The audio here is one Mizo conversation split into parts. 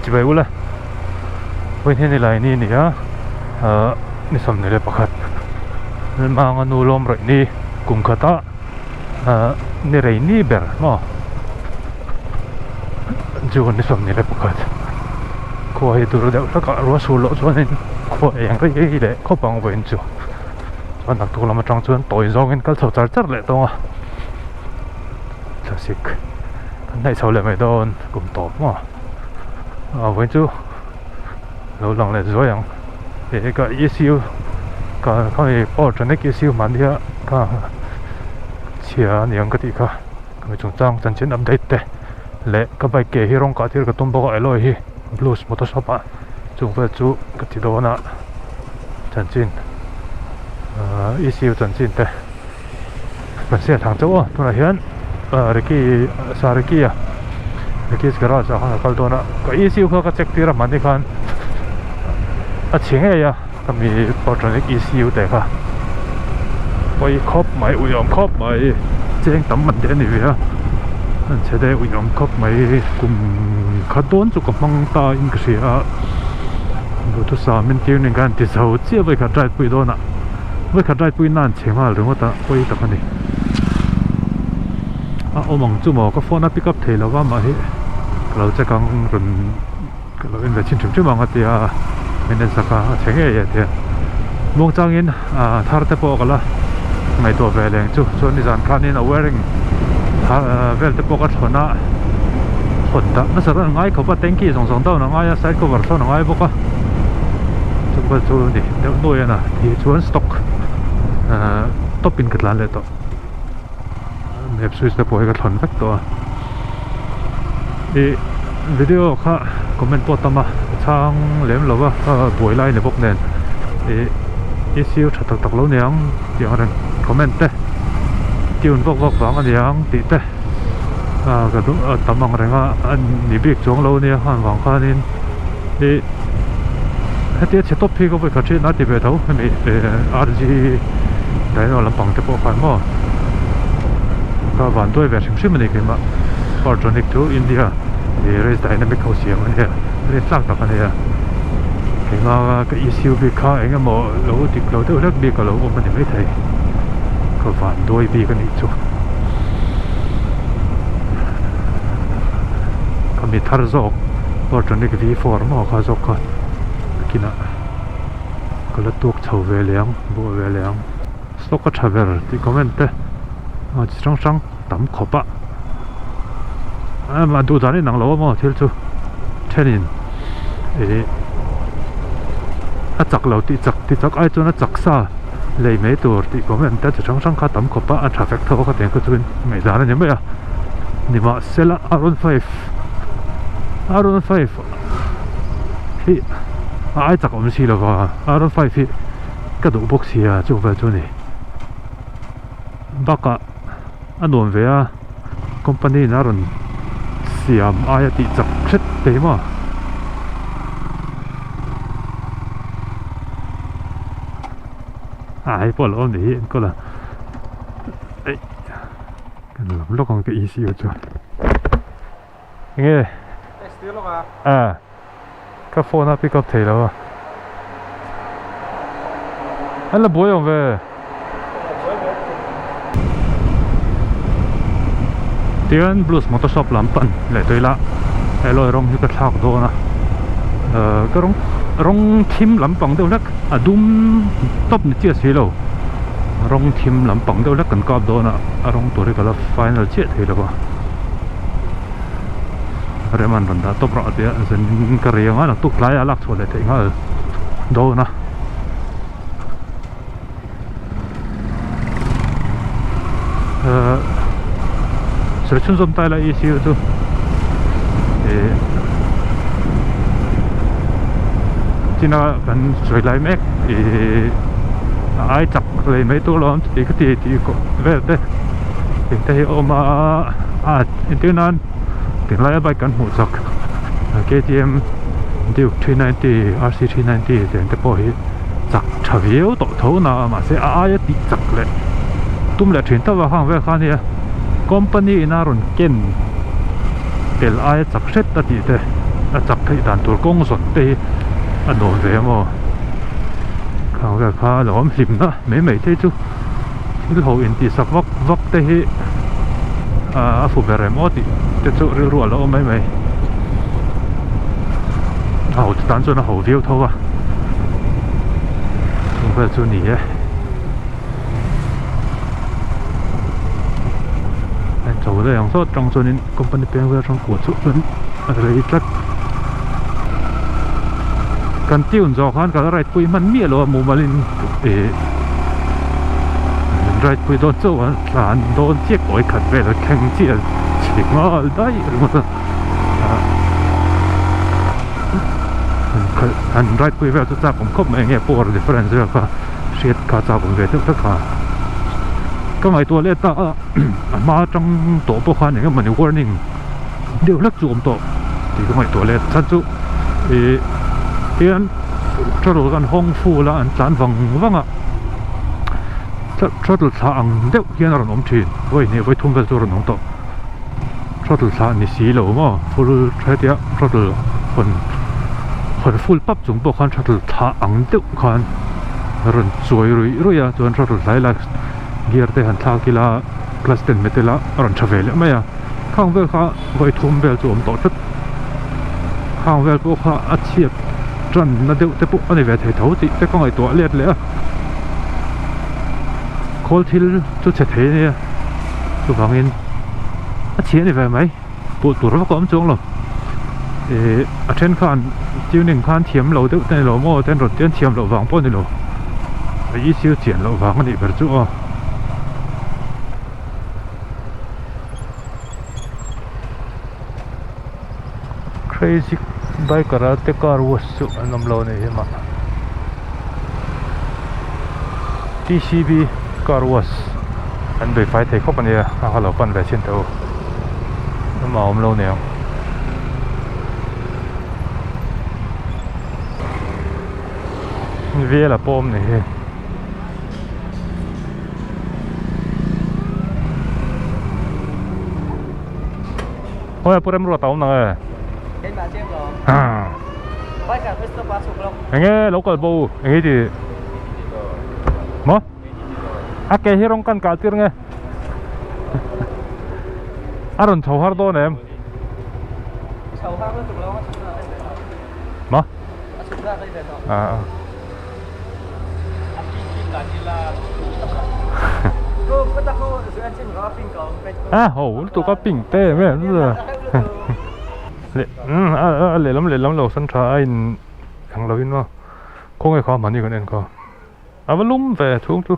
Chibai ula vawiin hi ni lai ni a ni a ahh ni 21 Lalmanga nu lawm rawih ni kum khatah ahh ni rei ni ber maw June ni 21 khua hi dur deuh hlak a ruah sur loh chuanin khua eng rei rei leh khawp ang vawiin chu chuan naktuk lam atang chuan tawi zawngin kal chho char char leh tawng a thlasik kan hnaih chho leh mai dawn kum tawp maw a vawiin chu lo lang leh zuai ang he ka ECU ka khami power tronic ECU mahnia ka chhia a niang ka tih kha khami chungchang chanchin update te leh ka bike ke hi rawng kah tir ka tum bawk a alloy hi blues motor shop ah chung vel chu ka ti dawn a chanchin ahh ECU chanchin te. Kan siam thang chauh a tunah hian Ricky Sariki a Ricky's garage ah khan a kal dawn a ka ECU kha ka check tir a hmanni khan a chhe ngei a ka mi Portronic ECU te kha pawi khawp mai uiawm khawp mai cheng tam man te a ni ve a an chhe deuh uiawm khawp mai kum khat dawn chu ka hmang ta in ka hria a duhthusam in tuning khan ti zo chiah vawikhat drive pui dawn ah. Vawikhat ride pawhin a an chhe nghal ringawt a pawi tak a ni. A awm ang chu maw ka phone a pick up thei lova mah hi ka lo check ang rawn ka lo en ve chhin hrim hrim ang a tia min en sak a a chhe ngei e tia muangchangin ah thar te pawh ka la ngaihtuah ve leng chu chuan nizan khanin a wiring vel te pawh ka thlawn a hawn dah nasa ran a ngai khawp a tanky zawng zawng down a ngai a side cover thlawn a ngai bawk a chungkal chu a ni deuh nuai a na ti chuan stock ahh top in ka tlan leh tawh map switch te pawh hi ka thlawn vek tawh a ih video kha comment pawh tam a chhang lem lo va buai lai ni bawk nen ih issue tha tak tak lo niang tih ang reng comment te tune vak vak vang a niang tih te ah ka duh a tam ang reng a a ni bik chuang lo ania han vang khanin ih hetia chhe tawp hi ka vawi khat hriat a ti ve tho hemi RG dyno lampang te pawh khan maw ka van duai ve hrim hrim a ni keimah Partronic chu India ih race dynamic ho siam a nia race tlak tak a nia keimah ka ECU bik kha eng emaw lo dik lo deuh hlek bik a lo awm a ni maithei ka van duai bik a nih chu ka mi thar zawk Partronic V4 maw kha zawk kha kinah ka la tuak chho ve leh ang buah ve leh ang stock a tha ber tih comment te a chi hrang hrang tam khawp a a duh dan inang lo a maw thil chu thenin ih a chak lo tih chak tih chak ai chuan a chak sa lei mai tur tih comment te chi hrang hrang kha tam khawp a a tha vek tho a khatiang kha chuan ngaihdan a ni mai a nimahsela R 5 R 5 hi a ai chak awm si lova R 5 hi ka duh bawk sia chu vel chu a ni bakah a nuam ve a company in a rawn siam aia tih chak hret thei maw ah hei pawh a lo awm ni hi enkawl a eih kan lam lawk ang ka ECU chu enge ah ka phone a pick up thei lo a an la buai awm ve tihian blues motor shop lam pan leh tawh ila helai rawng hi ka thlak dawn a ahh ka rawng rawng thim lampang deuh hlek a dum tawp ni chiah si lo rawng thim lampang deuh hlek kan kap dawn a a rawng tur hi ka la final chiah thei lo a. Rem an rawn dah tawp rawh a tia zanin ka rei anga naktuk tlaiah a lak chhuah leh theih nghal dawn a. Ahh sawi chhunzawm ta ila ECU chu ih china kan sawi lai mek ih a ai chak lei mai tur lo awm chuti ka ti tih vel te engte hi a awm a. A entir nan tinglai a bike kan hmuh chak KTM Duke 390 RC 390 te te pawh hi chak tha viau tawh tho na a mahse a aia tih chak leh tum leh thin tho a khang vel kha ania company in a rawn ken tel aia chak hret a tih te a chak theih dan tur kawng zawn te hi a nuam ve a maw khang vel kha a lo awm hlim na mai mai te chu thil ho intihsak vak vak te hi a fu ber em aw tih te chu rilru a lo awm mai mai a ho tan chuan a ho viau tho a chung vel chu ni e. Heng chho daih ang sawt tang chuanin company peng vel atang kuah chhuah chuan a rei tlat. Kan tune zawh khan ka la ride pui hman miah lo a mumalin ih ride pui dawn chauh a tlan dawn chiah kawi khat vel a thleng chiah chhe nghal daih ringawt a han ride pui vel chu chak awm khawp mai enge power difference vel kha. Hriat kha chak awm ve deuh hlek a, ka ngaihtuah leh ta a, a hma atang tawh pawh khan eng emawni warning deuh hlek chu awm tawh tih ka ngaihtuah leh chhan chu ih tihian throttle khan hawng full a an tlan vang vang a, throttle thlah ang deuh hian a rawn awm thin vawi hnih vawi thum vel chu a rawn awm tawh throttle thlah ni si lo maw full hetia throttle hawn hawn full pap chung pawh khan throttle thlah ang deuh khan. Rawn chuai ruih ruih a chuan throttle hlai la gear te han thlak ila clutch ten hmet ila a rawn tha ve leh mai a khang vel kha vawi thum vel chu a awm tawh tlat khang vel pawh kha a chhiat tan na deuh te pawh a ni ve thei tho tih te ka ngaihtuah let leh a khawl thil chu chhe thei a nia chuvangin a chhia a ni ve mai. Pawh tur vak a awm chuang lo ih a then khan tuning khan thiam lo deuh te ni lo maw ten rawn tian thiam loh vang pawh a ni lo a issue chian loh vang a nih ber chu aw. Crazy biker a te car wash chu an awm lo a nih hi mah T_C_B car wash an bei fai thei khawp a nia a kha lo pan ve chhin teh u. Amah awm lo nia. Vela pawh awm ni hi. Ôi pu rem ruat a awm nang e. Enge lo kal bo enge ti. Maw? A ke hi rawng kan kah tir nge a rawn chho har dawn em ma a a ho lutuk a pink te em em a lehlam lehlam lo san tha a in ang lovin maw khawnge kha mahni kan en kha. A va lum ve chhung chu.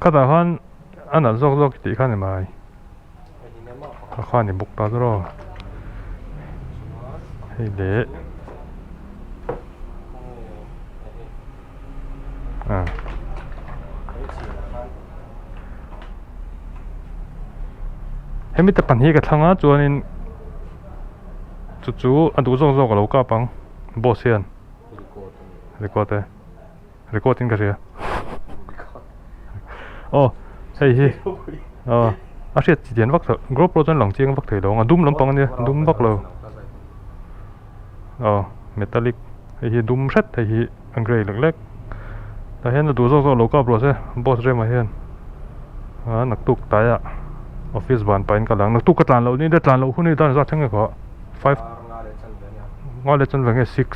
Khatah khan a nalh zawk zawk tih kha ni mai. Kha kha ni bawk ta zawk. Hei leh. Ah. Hemi te pahnih ka thlang a chuanin chu chu a duh zawk zawk a lo kap ang. Boss hian record e record in ka hria aw hei hi aw a hriat chi dian vak loh group pawh chuan lang chiang vak thei lo ang a dum lampang ania dum vak lo aw metallic hei hi dum hret hei hi a grey lek lek tah hian a duh zawk zawk lo kap rawh se boss rema hian a naktuk tlaiah office ban pahin ka lang naktuk ka tlan loh ni tlan loh hun hi dan zat thleng e khaw five nga leh chuan veng nge six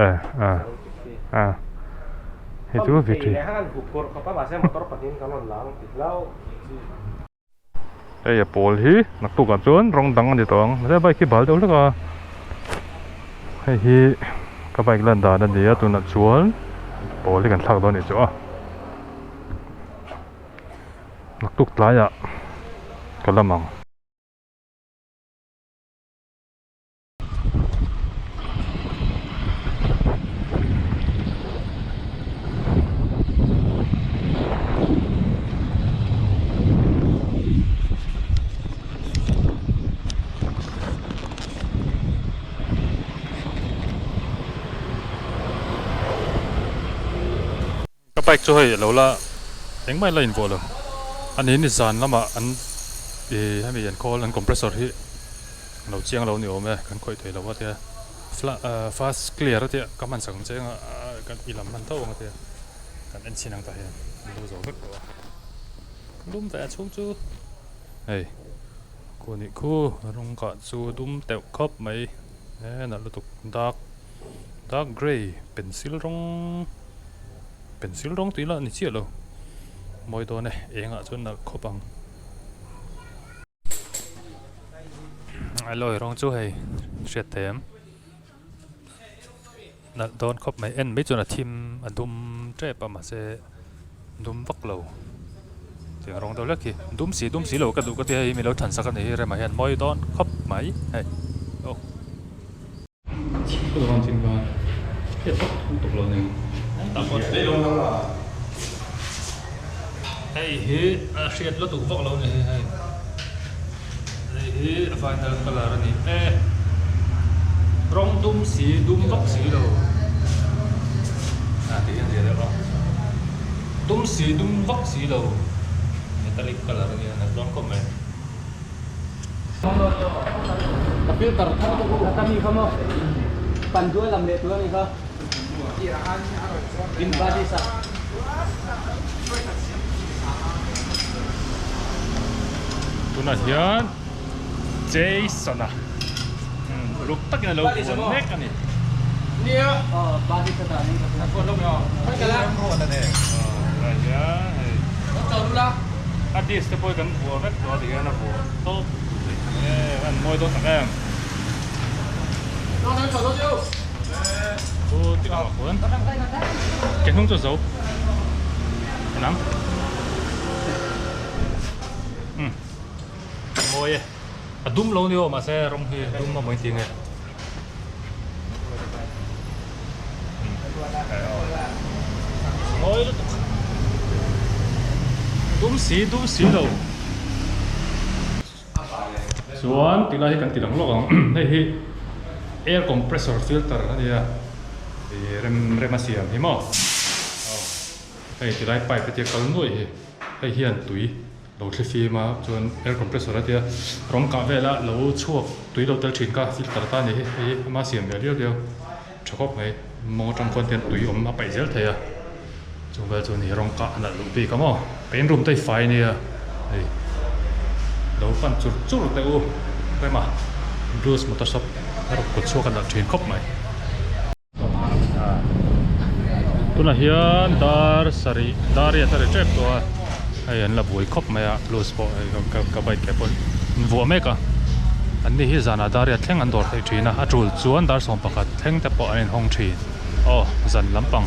eh ah ah hei chu v three hei a pawl hi naktuk ah chuan rawng dang a ni tawh ang mahse bike hi bal deuh hlek a hei hi ka bike lan dan a ni a tunah chuan pawl hi kan thlak dawn a nih chu a. Naktuk tlaiah ka lam ang. Ka bike chu hei alo la Engmah la invuah lo. Ani ni zan lamah an ih hemi an khawl an compressor hi lo chiang lo ni awm e kan khawih thei lo a tia fast clear a tia ka hman sak ang che anga kan i lam hman tho ang a tia kan en chhin ang tah hian an lo zo vek tawh a lum ve a chhung chu hei khu nih khu rawng kah chu dum teuh khawp mai e nalh lutuk dark dark grey pencil rawng. Pencil rawng tih lah a ni chiah lo. Mawi dawn e, engah chuan nalh khawp ang. Alloy rawng chu hei hriat thei em. Nalh dawn khawp mai, en mai chuan a thim a dum tep a mahse dum vak lo. Tiang rawng deuh hlek hi dum si dum si lo ka duh ka ti hei mi lo than sak a ni hi remah hian mawi dawn khawp mai hei aw. Hei hi a hriat lutuk vak lo ni hei hei hi a final colour a ni e rawng dum si dum vak si lo a tih hian zia deuh a dum si dum vak si lo metallic colour a nia nalh dawn khawp mai. Tunah hian Jason-a uluk takin a lo vuan mek a ni. Tunah hian hei a disc te pawh hi kan vuah vek tawh a tihian a vuah tawp e an mawi dawn tak em chu ti lamah khuan ke hnung chu a zo enang umm mawi e a dum lo ni aw mahse rawng hi dum a mawi tih nge. Mawi lutuk dum si dum si lo chuan ti lai hi kan ti lang lawk ang hei hi air compressor filter a nia ih rem rem a siam hi maw aw hei ti lai pipe a tia kal nuaih hi hei hian tui. Lo thli fim a chuan air compressor a tia rawng kah vela lo chhuak tui lo tel thin kha filter ta a ni hi hei hi ama siam ve liau liau tha khawp mai mawng atang khuan tian tui awm a paih zel thei a chung vel chu ni rawng kah a nalh luh bik a maw paint room te hi fai ania hei lo pan chur chur teh u rema blues motor shop a rawn kawt chhuak a nalh thin khawp mai. Tunah hian dar sarih dar riat a ri tep tawh a hei an la buai khawp mai a blues pawh hei ka ka bike ke pawh an vuah mek a an ni hi zanah dar riat thleng an dawr theih thin a a tul chuan dar sawm pakhat thleng te pawh an inhawng thin aw zan lampang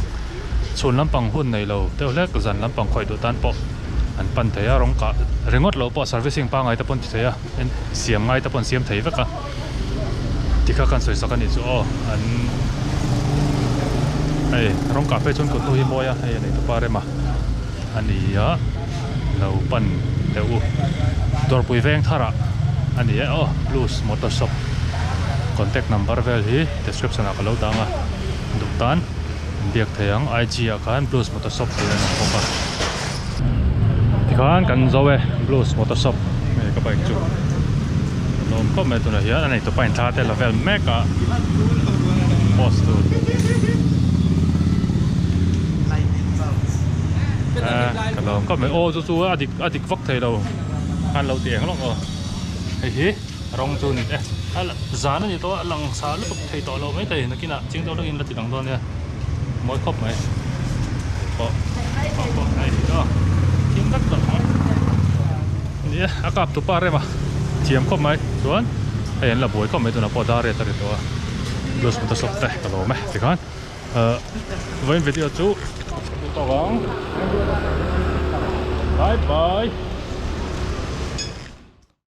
chhun lampang hun nei lo deuh hlek zan lampang khawih duh tan pawh an pan thei a rawng kah ringawt loh pawh servicing pangngai te pawh an ti thei a siam ngai te pawh an siam thei vek a. Tikha kan sawi sak a nih chu aw an hei rawng kah phei chuan kut hnu hi mawi a hei a nei tawp a rem a a ni a lo pan teh u dawrpui veng thar ah a ni e aw blues motor shop contact number vel hi description ah ka lo dang a duh tan biak thei ang IG ah khan blues motor shop tih a awm bawk a tikhan kan zo e blues motor shop hei ka bike chu lawm khawp mai tunah hian a nei tawpa in thla te la vel mek a post tur ka lawm khawp mai aw chu chu a dik a dik vak thei lo khan lo ti eng lawk aw hei hi rawng chu ni e a zan a ni tawh a lang sa lutuk thei tawh lo mai thei nakinah ching deuh deuhin la ti dang dawn nia mawi khawp mai pawh pawh pawh hei aw thim vek tawh ang nia a kap tu pa rem a thiam khawp mai chuan hei an la buai khawp mai tunah pawh dar riat a ri tawh a blues motor shop te ka lawm e tikhan ahh vawiin video chu tawk ang bye bye.